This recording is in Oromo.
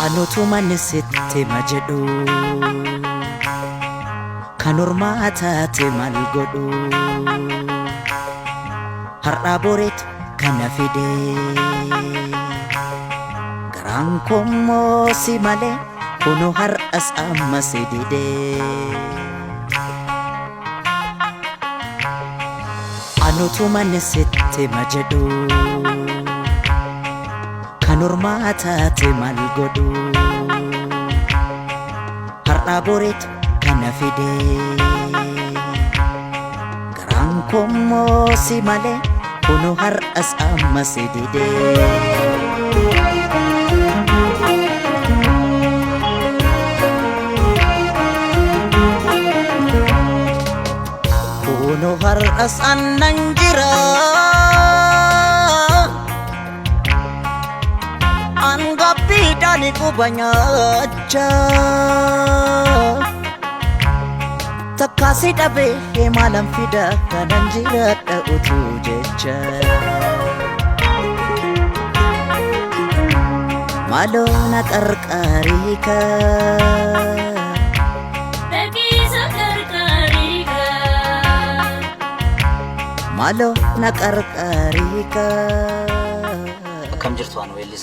Anutuman sitti ma jedhu kan ormaa taate maal godhu har'aa boreetu kana fide garaan koommoo si malee kunoo har'as amma si dide. Anutuman sitti ma jedhu kan ormaa taate maal godhu har'aa boreetu kana fide garaan koommoo si malee kunoo har'as amma si dide. Kunoo har'as annan jira. Angabbiidhaan quba nyaachaa. Takkaasi dhabee maalan fida kanan jiraadha utuu jecha. Maaloo na qarqaarii kaa. Dhaqiisa qarqaarii kaa. Maaloo na qarqaarii kaa. Akkam jirtu, waan weellisaa.